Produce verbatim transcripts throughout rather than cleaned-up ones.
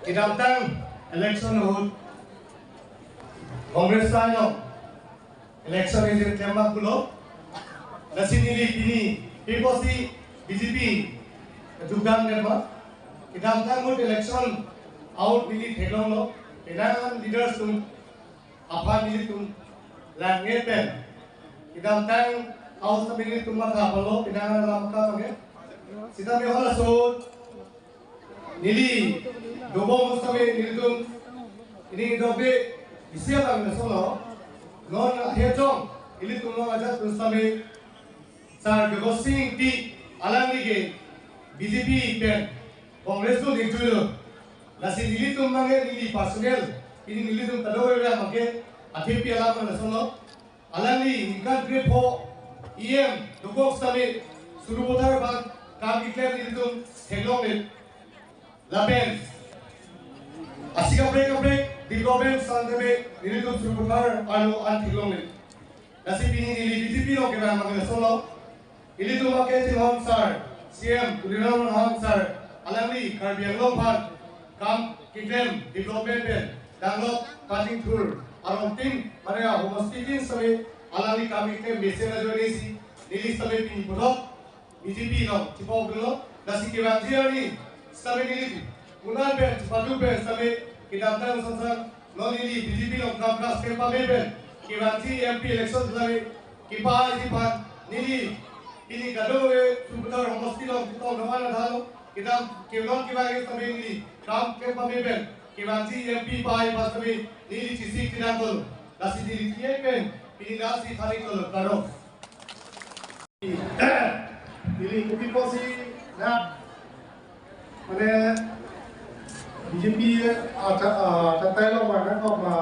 Kedamtang election ahut Congress side along election agent klem ma pulo. Lasi neli pini pi apotsi B J P jogdan det ma. Kedamtang ahut election ahut neli theklonglo. Penang leaders atum aphan nelitum langdun pen kedamtang ahut sitame nelitum matha palo, penang alam ka abangke. Sitame halaso ahut neli dobom sitame nelitum, neli dok de isi abang na solo. Non ahirjong nelitum non ajat atum sitame Sir Gabor Sing Ingti alangli ke B J P pen Congress lo ningthulo. Lasi nelitum abangke neli personal, pini nelitum kadokave abangke athepi alam na solo. Alangli ningkan krepho E M dokok sitame Sarupathar abang kam keklem nelitum theklonglo. Lapen asika break break development sitame nelitum Sarupathar arlo an theklonglo. Lasi pini neli B J P along kevang abangke solo. Ilitum ake chinghon sir, C M Tuliram Ronghang sir, alangli Karbi Anglong aphan kam keklem development pen danglok kachingthur arong tin, mane ahomosti tin sitame alangli kam keklem mesen ajoine si neli sitame pini puthot B J P along chipokdunlo. Lasi kevangji arni sitame neli kunan pen chipadu pen sitame kedamtang sansan non neli B J P along kam class pen pame pen kevangji M P election sitame kepajiji aphan neli pini kadokave Sarupathar homosti along chetong nongan adhalo. Kedam kevang kevang sitame neli kam klem pame pen kevangji M P pajiji aphan sitame neli chesik chedamthulo. Lasi neli kiyai pen pini lasi tharik tolo karo. Neli kopi apotsi na, mane B J P acha achatai along ma nangkok ma,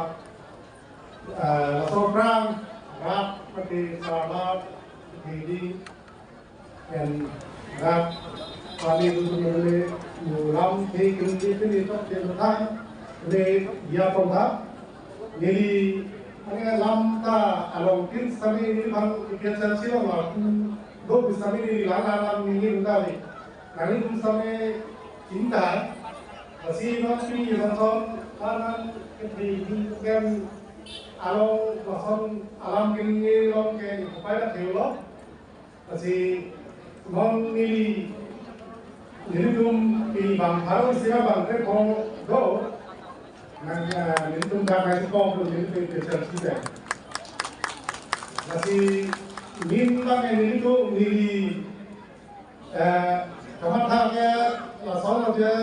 ah, laso aphrang rat mate sarla hidi en rat pani tu tu mele mulam the kiri kiri tok ke thang le ya pon tha. Neli mane lam ta along tin sitame neliphan ipian chan silo ma tu do sitame neli lang lang lang neli unda le. Nangtum sitame chinta basi non pini lason kanan kethek di ken along lason alam kini along ke upai la thelo. Lasi non neli nelitum pini bang pharo isi abang krepho do. Nang, eh, nelitum dak nangkok do nelitum ke church kita. Lasi nin abang nelitum neli, eh, kamatha ke lason aja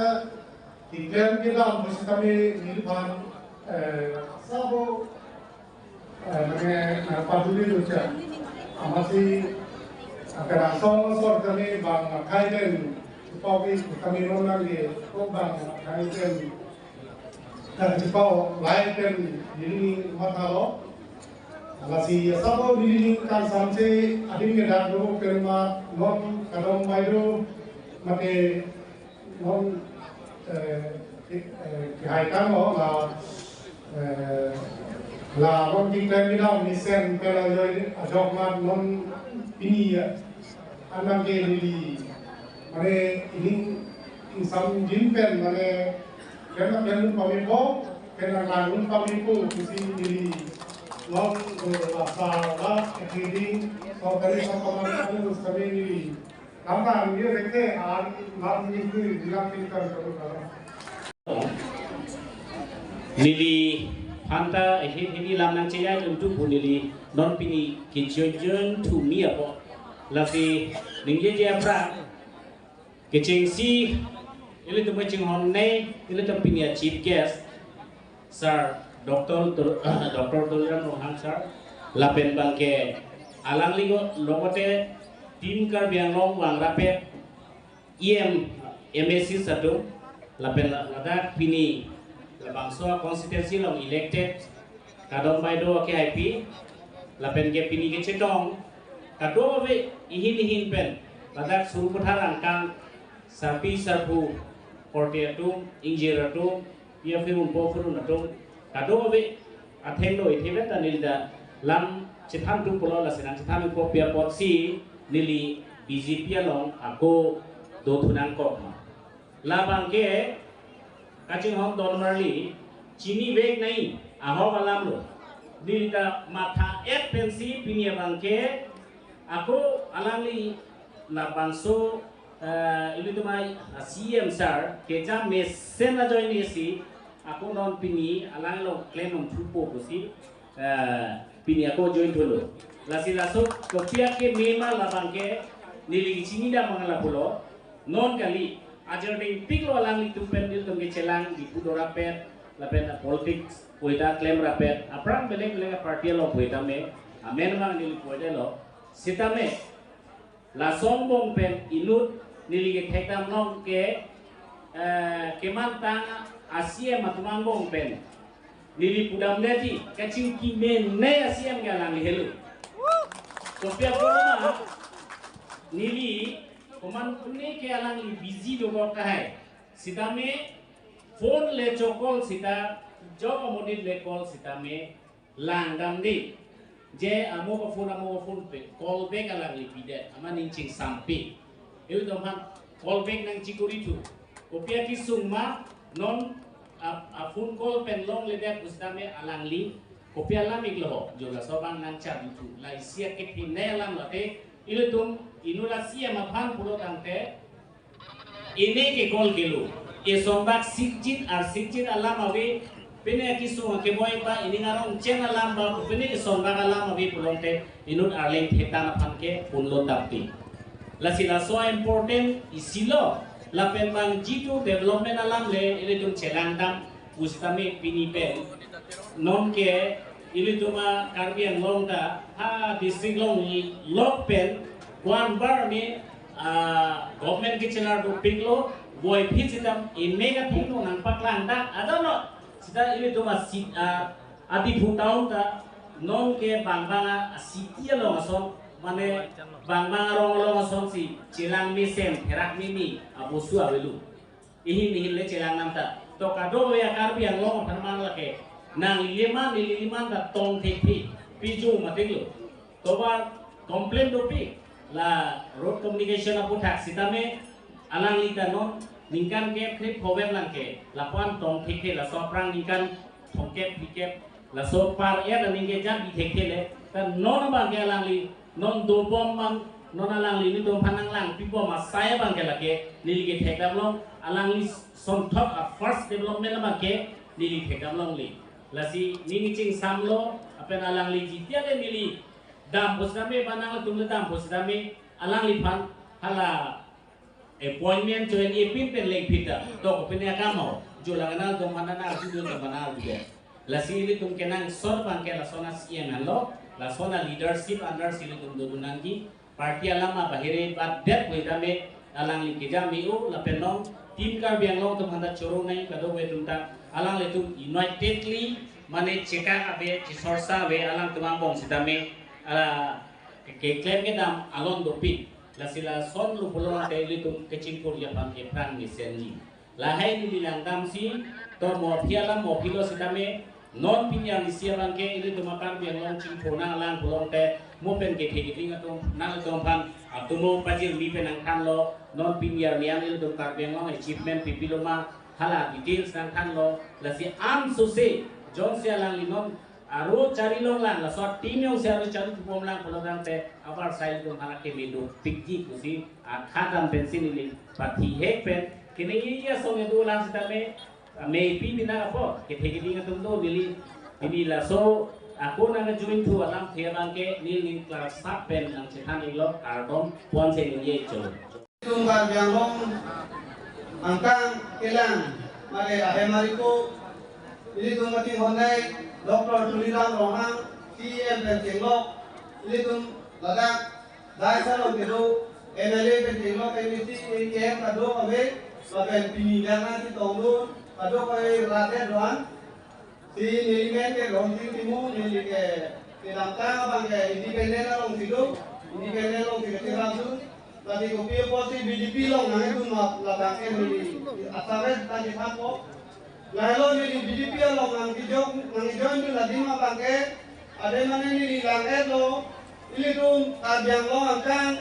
keklem kedam pusitame neliphan, eh, sabo eh, mane, eh, paduli lucha. Amatsi, eh, kadangsong asor kami bang akhai pen, chipau ke kami non nangke, ko bang akhai pen, eh, chipau lai pen, neli mathalo. Lasi asabo neli kangsamse, adim ke dak do pen ma, non kadom bairo, mate non, eh, ki-, eh, kihai tanglo la, eh, la non keklem kedam mesen pen ajoine ajok ma non pini ya. Anang ke neli, mane ining ingsamjin pen mane klem klem un pamipo, klem lang un pamipo pusi neli non, eh, asa la trading sorkari sorkari kami neli Tama, ye reke an lam ni kui bilang ni kan karu karu. Neli phanta, eh, hini lam nangchejai dun tu pu neli non pini kejun jun thu mi apo. Lasi ningjeje aphrang kechengsi ilitum kachinghon ne, ilitum pini a chief guest. Sir Doctor Tul-, Doctor Tuliram Ronghang sir, lapen bangke alangli ko logote Team Karbi Anglong vang rapet E M, M A C atum, lapen la-, ladak pini labangso constituency along elected, kadom bairo ke I P, lapen ke pini kechetong, kadokave ihin ihin pen, ladak Sarupathar angkang, sarpi sarpo, korte atum, ingjir atum, pi aphirun po aphirun atum, kadokave athengno ithe pen ta neli ta lam chethan tu pulo lasi nangchethan po pi apotsi neli B J P along ako do thu nangkok ma. Labangke Kachinghon don marli, chinivek nai, ahok alam lo. Neli ta matha-et pensi pini abangke, ako alangli labangso, eh, ilitum a-C M sir, kejam mesen ajoine si, ako non pini alangli along klem thupo pusi, eh, pini ako join thulo. Lasi laso kopi akeme ma labangke neli kachini dam abang lapulo. Non kali, ajarding piklo alanglitum pen nelitum kechelang Diphu dorapet, lapen politics pu-et ta klem rapet, aphrang belek belek party along pu-et tame, amen abang neli pu-et lo. Sitame, laso angbong pen inut neli kethekdam long ke, eh, kemantang a-C M atum angbong pen neli pudam neti, kachingkime ne a-C M ke alangli helo. Kopi apot ma, neli komatne ke alangli busy dokok tahai. Sitame phone le cho-call sita, jok amonit le call sitame langdamde. Je amok a-phone, amok a-phone pen call back alangli pidet, amat ning chingsampi. Ilitum aphan call back nangchikori thu. Kopi akesung ma non a, a-phone call pen longledet pusitame alangli kopi alam iklo ho, jo laso abang nangchari thu. La isi akethe ne alam late, ilitum inut a-C M aphan pulo tangte, ene ke call kelo. Esonbak sikjit ar sikjit alam ave, pine akesung akeboi ba, ining arong chen alam ba, pine esonbak alam ave pulote, inut arleng thetan aphan ke punlo tapti. Lasi laso important isi lo, lapen abang jitu development alam le, ilitum chelangdam, pusitame pini pen. Non ke ilitum a-Karbi Anglong ta, ha district longlok pen, ko-an bar ni, ah, government kechelar dopiklo, voiphit sitame, eme ka thengno nangpaklangdak, ajono, sita ilitum a-ci-, ah, a-Diphu town ta, non ke bang bang a-city along ason, mane bang bang arong along ason si, chelang mesen, therak mimi, abosu avelo. Ihin ihin le chelang nang ta. To kadokave a-Karbi Anglong aphan mang lake. Nangli le man, neli le man ta tong thekthe. Piju matik lo. To ba complain dopik. La road communication aputhak sitame alangli ta non ningkan kep khrip phover lang ke. Lapu-an tong thekthe, laso aphrang ningkan thomkep phlikep. Laso par-et aning ke jat bi thekthe le, ta non abang ke alangli, non dobom abang, non alangli nelitum aphan nanglangpibom asai abang ke lake, neli kethekdam long, alangli sonthot a-first development abang ke, neli thekdam longle. Lasi neli chingsamlo, lapen alangli jiti ale neli dam pusitame, ba nangtum le dam pusitame, alangliphan, hala, appointment cho-en-e pin pen lengphit ta. To kopine akam ho. Jo la kanal dong mana na arju dong mana arju dong. Lasi ilitum kenangsot abang ke lason a-C M henlo. Lason a-leadership under si ilitum dodun nangji. Party alam abahire batdet pu tame alangli kejam me-o lapen non Team Karbi Anglong atum aphan ta choro nai kadokave atum ta. Alanglitum unitedly mane chekak ave, chesorsa ave alangtum angbong sitame, ah, ke, keklem kedam alon dopik. Lasi lason lo pulo tangte ilitum kachingthurji aphan ke aphrang mesenji. Lahai neli langdamsi, to mo aphi alam mo aphi lo sitame, non pini arni isi abang ke ilitum a-Karbi Anglong chingthur nanglang pulote, mo pen kethe keding atum, nangtum aphan, atum mo pajirmi pen nangthanlo, non pini arni an ilitum Karbi Anglong achievement pipilo ma, hala details nangthanlo, lasi ansose, jongsi alangli non, aro chari longlang, laso team jongsi aro chari thubom lang pulo tangte, abar sai ilitum hala keme dopikji pusi, akha dam pensi neli, pathihek pen, kene iya song edu lang sitame, mepi bina apo, kethe keding atum do neli, neli laso, ako nang join thu alamthe abang ke, neli ning class sat pen nangchethan iklo, kardom, ponsi neli ye cholo. Ilitum Karbi Anglong angkang kelang, mane ahem ariko, ilitum kachinghon nai, Doctor Tuliram Ronghang, C E M pen chenglok, ilitum ladak, dais along kedo, M L A pen chenglok, M A C, A K M kadokave, lapen pini dang nangchetongdun, kadokave rat-et do-an, si neli men ke Rongting Timung, neli ke kedamtang abang ke independent alongsi do, independent alongsi kachinghon dun. Tadi kopi apotsi B J P along nangdun ma labang ke neli asal ret tadi thapo. Lahelo neli B J P along nangkejok, nangjoin dun adim abang ke, ade mane neli lang-etlo, ilitum Karbi Anglong angkang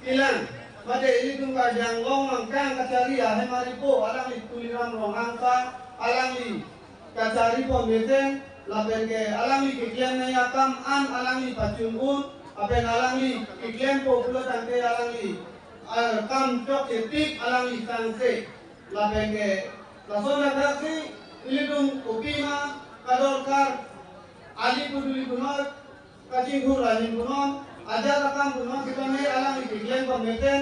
kelang. Mate ilitum Karbi Anglong angkang kachari ahem aripo alangli Tuliram Ronghang ta alangli kachari pon mesen lapen ke alangli keklem nangji akam an alangli pachun un lapen alangli keklem po pulo tangte alangli, ah, kam chokche tik alangli sangse lapen ke lason adak si ilitum kopima kadokar ali puduli punon kachingthur ahin punon ajat akam punon sitame alangli keklem pon mesen.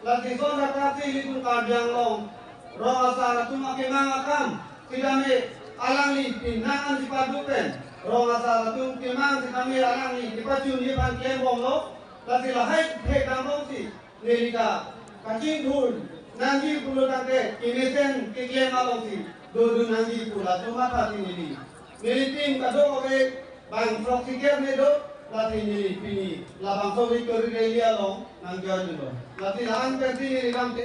Lasi lason adak si ilitum Karbi Anglong rong asar atum akemang akam sitame alangli pinang an si padu pen rong asar atum kemang sitame alangli kepachunji aphan klem bomlo. Lasi lahai thek dam bomsi neli ta kachingthur nangji pulo tangte kemesen keklem alongsi dodun nangji pu latum matha si neli, neli pin kadokave bang throk si kep ne do, lasi neli pini labangso Victory Rally along nang join lo. Lasi la-an pensi neli lam